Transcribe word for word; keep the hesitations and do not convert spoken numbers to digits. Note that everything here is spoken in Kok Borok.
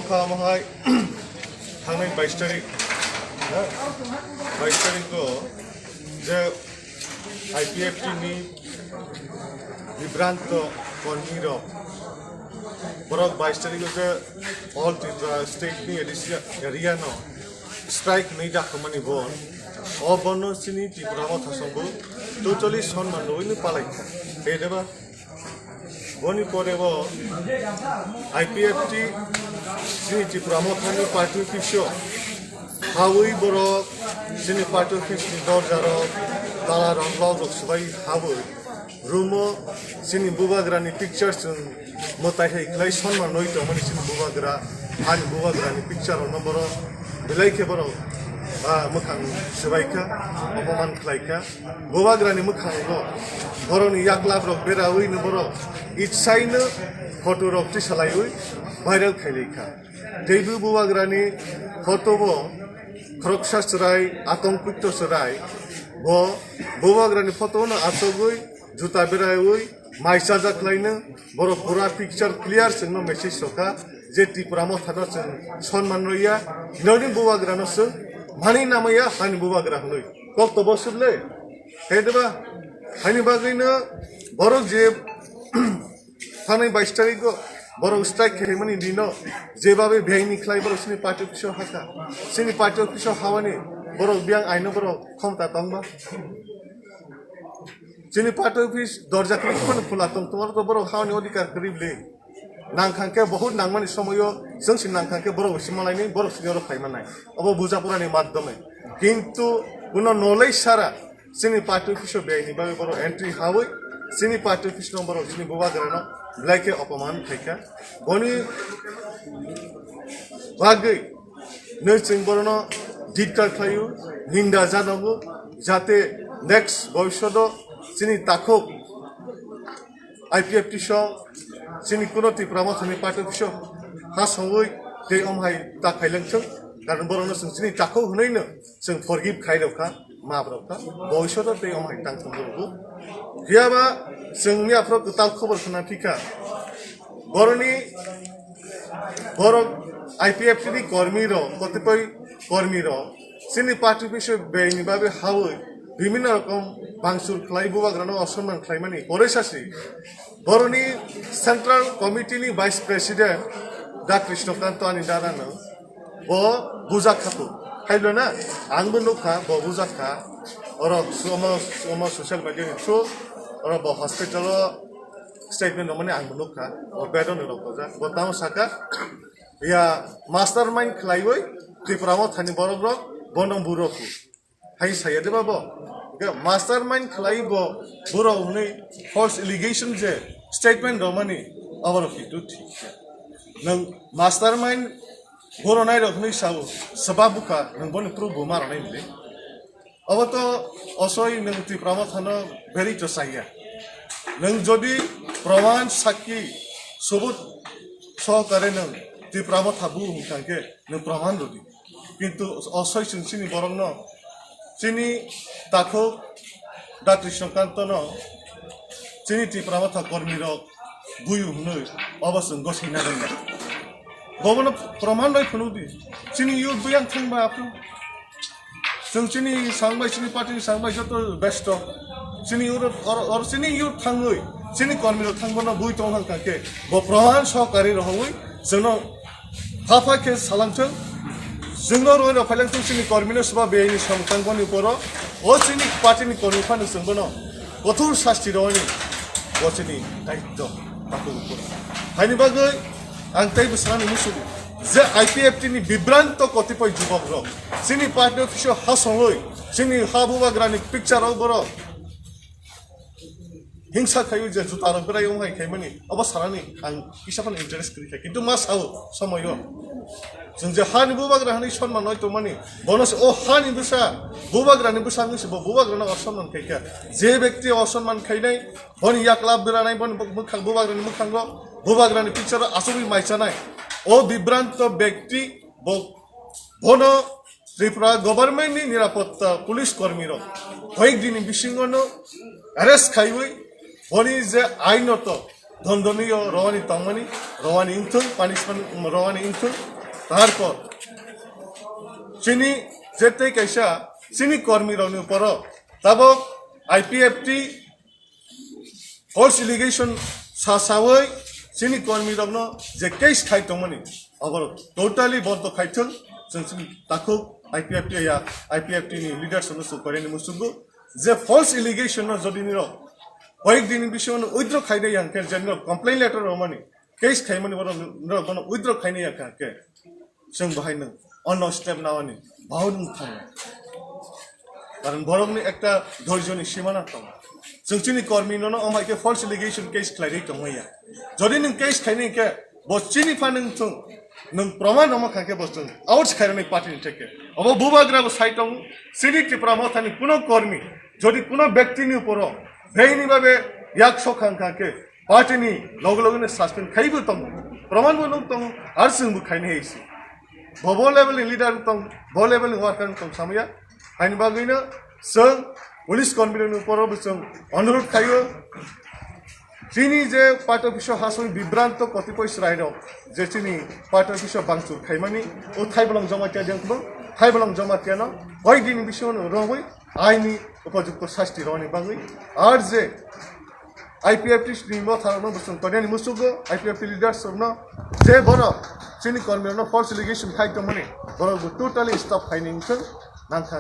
Tamo hai thangnai bais tarik, ha? Bais tarik o je I P F T ni bibranto kormi rok, borok bais tarik o je All Tripura State ni A D C area no strike hinwi jakhamani bo, o bono chini Tipra Motha songbo totally sonman rwino palai kha. Tei deba? Boni pore bo I P F T chini Tipra Mothani party office o hawi borok chini party office ni dorja rok, tala rok, lok rok swbai hawi room o chini bubagra ni picture chwng mwtai hai khlai sonman rwi tongmani chini bubagra, ani bubagra ni picture rok no borok belai khe borok, ah, mwkhang swbai kha, opoman khlai kha. Bubagrani mwkhango borokni yaklap rok berawi no borok itsaino photo rok tisalaiwi viral khailai kha. Teibo bubagrani photo bo khoroksa chwrai, atong puito chwrai. Bo bubagrani photo no achogwi juta beraiwi mai chajak khlaino borok pura picture clear chwngno message rokha je Tipra Mothano chwng sonman rwya, nini bubagrano chwng mani namaya hani bubagra hwnwi. Kok to bosuk le. Hai deba? Haini bagwino borok je thanai bais tarigo borok strike khaimani dino jebabe behaini khlai borok chini party office o hakha. Chini party office o hawani borok biyang aino borok khomta tongba. Chini party office dorja kwrwi phano khula tong, tomar to borok hawani odhikar kwrwi le. Nangkhang khe bohut nangmani somoyo chwng si nangkhang khe borok si malaini, borok si oro phaimanai. Obo bujapurani madhyome. Kintu kuno nolai sara chini party office o behaini bagwi borok entry hawi chini party office no borok chini bubagrano belai khe opoman khaikha. Boni bagwi nwi chwng borokno धिक्कार khlaio, ninda janogo, jate next bhobishoto chini takhuk I P F T so chini kuno Tipra Mothani party office o ha songwi tei om hai ta khailangthung, karon borokno chwng chini takhuk hwnwi no chwng forgive khai rokha, maaf rokha, bhobishoto tei om hai tang thung rokgo. Phiyaba chwng miyaphro kwtal khobor khna phikha, boroni Borok I P F T ni kormi rok, kotipoi kormi rok, chini party office o beini bagwi hawi bibhinno rokom bangchur khlai bubagrano osonman khlaimani poroi sasi boroni Central Committee ni Vice President Da Krishnakanto ani dada no bo bujak kha tu. Haibla na, ang bo nukha bo bujak kha. Oro omo, omo social media ni through oro bo hospital o statement rwmani ang bo nukha, bo bedon rok bojak, bo tamo saka, ya mastermind khlaiwi Tipra Mothani borok rok bono burok hai saya de babo. Ke mastermind khlai bo burok hwnwi false allegation je statement rwmani aborok hitu thik. Nang mastermind boronai rok hwnwi sao, seba bukha nang boni proof bo ma rwnai le. Obo to osoi nwng Tipra Mothano beri to chaya. Nwng jodi proman sakki subut sohokare nwng Tipra Motha bu hwnkha khe nwng proman rwdi. Kintu osoi chwng chini borokno, chini takhuk Da Krishnakantono chini Tipra Motha kormi rok buyu hwnwi obo chwng gosina rwngya. Bobono proman rwi phunukdi. Chini youth buyang thangba aphuru. Chwng chini sangbai, chini party ni sangbai joto besto. Chini youth or, or chini youth thangwi, chini kormi rok thangbono bui tong hang khe, bo proman sohokari rohoi, chwngno pha pha khe salangthung, chwngno roi rok phailangthung chini kormi no seba beyai ni samung tangboni poro, o chini party ni kormi phano chwngbono kothor sasti rohoni, bo chini daitto. Haini bagwi ang tei bwswrani musugo je I P F T ni bibranto kotipoi jubok rok chini party office o hasongwi chini ha bubagrani picture o borok hingsa khaio je juta rok berai wng hai khaimani obo sanani ang kisa phano interest kwrwi kha, kintu ma sao somoyo chwng je hani bubagra hani sonman noi tongmani bono se o hani bwsa bubagrani bwsa wngwi se bo bubagrano osonman khaikha. Je bekti osonman khainai boni yaklap beranai, boni bwkhang, bubagrani mwkhango bubagrani picture o achugwi mai chanai. O bibranto bekti bo, bono Tripura government ni nirapotta police kormi rok hoyek dini bisingo no arrest khaiwi boni je ainoto dondoniyo rowani tongmani, rowani wngthung, punishment rowani wngthung, Tarpor chini je tei kaisa chini kormi rokni uporo tabok I P F T false allegation sa sawi chini kormi rokno je case khai tongmani, aboro totally bondo khai thung. Chwng chini takhuk I P F T ya, I P F T ni leaders no sukhoreni musugo je false allegation no jodi nirok koyek din ni bisingo withdraw khainai ya hwnkhe, je nirok complaint letter romani, case khaimani, bono nirok bono withdraw khainai ya hwnkhe, chwng bahai nwng ono step nawani bahai nwng thango. Karon borokni ekta dhorjoni simana tongo. Chwng chini kormi nono omai khe false allegation case khlai ri tongmaya. Jodi nwng case khainai khe bo chini pha nwng thung, nwng proman rwma kha khe bo chwng out khairani party ni theke. Obo bubagra bo sai tongo, chini Tripura mothani kuno kormi jodi kuno bektini uporo beini babe yak sok kha khe party ni logo logo ni suspend khaibo tongo, proman bo nuk tongo, ar chwng bo khaini hai si. Bo bo level ni leader tong, bo level ni worker tong samaya. Haini bagwi no chwng police convener ni uporo bo chwng onurodh khaio. Chini je party office o hasoi bibranto kotipoi chwrai rok je chini party office o bangchur khaimani, o thaibolong joma kya jang kbo, thaibolong joma kya no koi din bisingo no rogwi aini upojukto sasti roni bagwi. Ar je I P F T ni motharokno bo chwng tongnani musugo, I P F T leaders rokno je borok chini kormi rokno false allegation khai tongmani, borok bo totally stop khaini wngthang nangkha.